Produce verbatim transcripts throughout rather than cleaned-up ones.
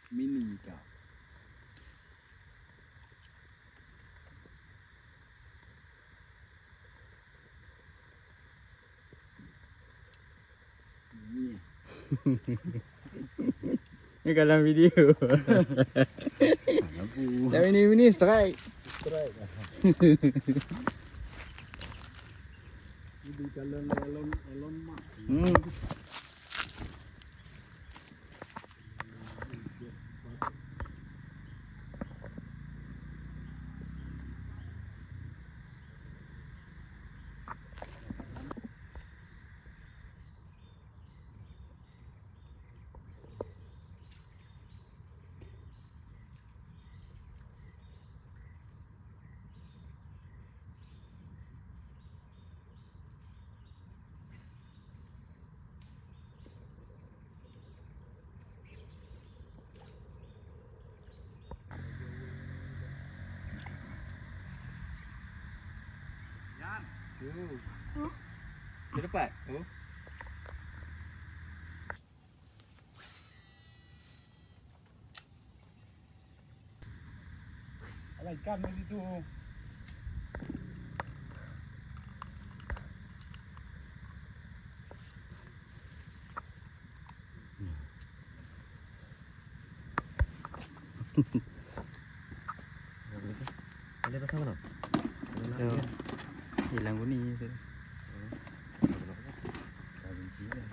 Mini ka. Ini. Ni dalam video. Lampu. Dah mini-mini strike. Strike. Ini dalam Elon, Elon Musk. Hmm. Yan. Tuh. Ke depan. Tuh. Ada ikan di situ. Ada pasang mana? Ada nak Yo. Dia. Hilang bunyi tu. Hmm. Dah benci dah.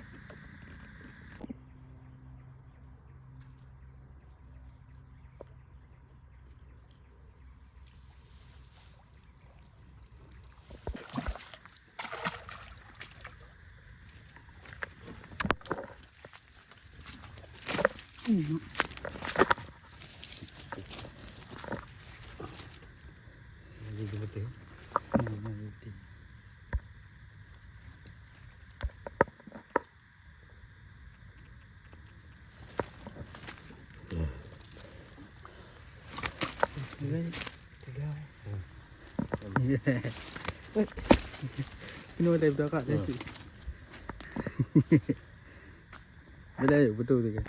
Kena ada budak kat, dah cik. Beda yuk, betul tu ke?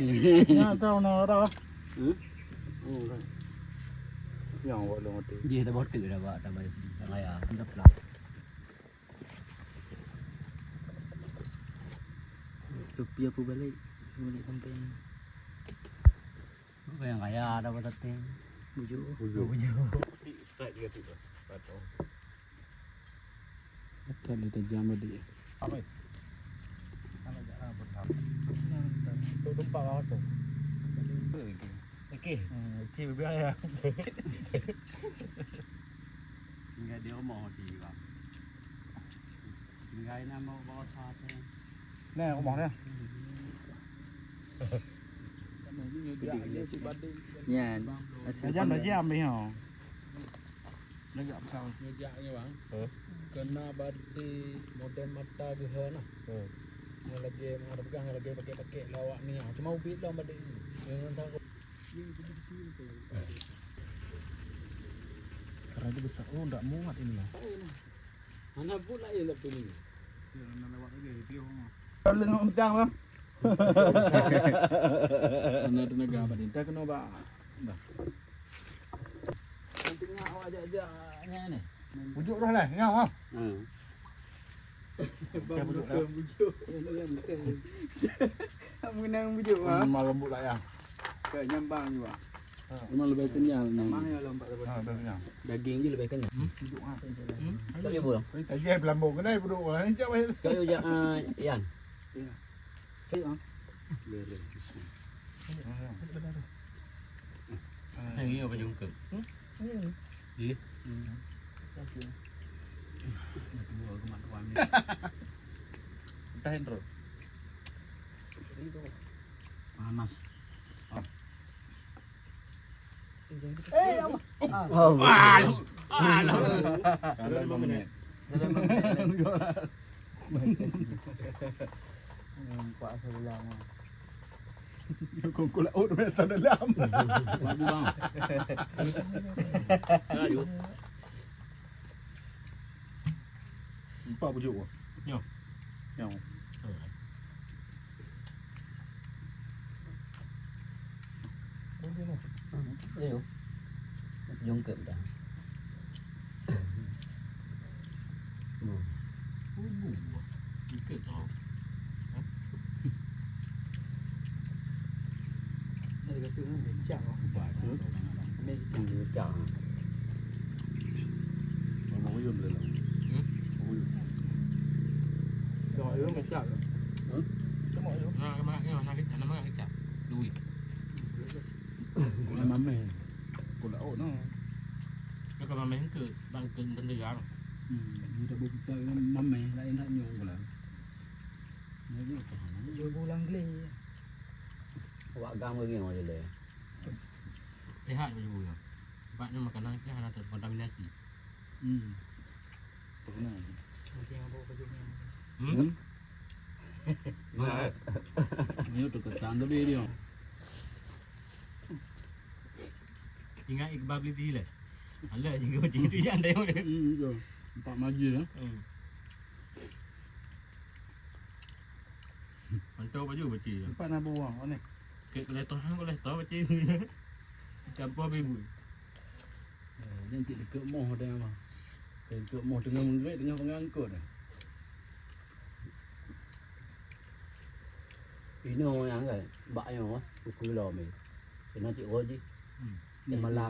Nyan tahu nak ada. Hmm? Oh, kan. Yang awak dah mati. Dia tak botak dah, Pak, tak bayar. Tak payah. Rupiah pun balik. Balik sampai. Bukan yang kaya ada apa tapi. Bujur. Bujur. Bujur. Strike juga tu. Patong. Betul dia tajam tadi. Apa? Kalau jalan bertahun. Tu tempat lah tu. Okey. Hmm, okey, lebih ayah. Tinggal di rumah di bang. Tinggal nama bawa sate. Nah, rumah dia. Nyan. Tajam, tajam dia. Negak besar. Ngejak ni bang. Huh? Kena berarti model mata geuh nah. Hmm. Yang lagi mengharapkan yang lagi pakai-pakai lawak ni. Cuma ubit lah badik ni. Yang entah Karena dia besar. Oh, ndak muat ini lah. Mana pula yang tak pilih? Dia nak lewat lagi, dia orang. Kalau nak mentang lah. Mana tenaga apa ni? Entah kena ba. Dah. Nanti ngak awak ajak-ajak nyan ni. Ujuk roh lah, ngau ah. Hmm. Bang bujuk lah. Bujuk. Menang bujuk, ah. Memang lembut lah ya. Ke nyambang juga. Memang lebih kenyal. Memang ya lompat lebih. Ha, lebih kenyal. Daging je lebih kenyal. Hmm? Bujuk ah. Hmm? Tak boleh buang. Tadi pelambung kena bujuk ah. Jauh. Kau jak, ah, Yan. Ya. Cek ah. Boleh. Bismillah. Ini apa jungkep? Hmm? Ini. Iya. Hmm. Dua kematuan ni. Tahan terus. Panas. Ah. Eh, ya Allah. Oh. Ah, aduh. Ah, aduh. Dalam lima menit. Dalam lima menit. Nampak sebelah mah. Kongkol laut dah dalam. Bagus bang. Laju. Empat pucuk. Nyoh. Nyoh. Ayo. Jongkep dah. Hmm. Ikat tau. Ada kata ni, becak lah. Becak. Becak. Orang Uyun boleh lah. Hmm? Orang Uyun. Orang Uyun becak lah. Hmm? Cuma Uyun. Nah, nama, nama, nama, nama, nama, nama, Dwi. Kula mameh. Kula oh no. Kula mameh ke bang ke bendera. Hmm, kita buka mameh lain tak nyong kula. Jadi apa? Jumpa ulang geli. Awak gang lagi yang ada. Lihat baju ya. Sebabnya makanan kita hana terkontaminasi. Hmm. Pernah. Mungkin apa baju ni? Hmm? Hmm? Nah. Ini tu kesan tapi dia. Ingat Iqbal beli diri lah. Alah juga macam itu je anda yang boleh. Hmm, betul. Empat majlis ya. Hmm. Mantap baju betul. Empat nak buang ni. Kek boleh tahan boleh tahu betul. Campur beribu. Jangan cik dekat moh dah mah. Dekat moh tengah menggerak tengah pengangkut dah. Inoe nyang kan, bak nyoe, ukeue lom nyoe. Keunan cit roh jih. Hmm. Di malam.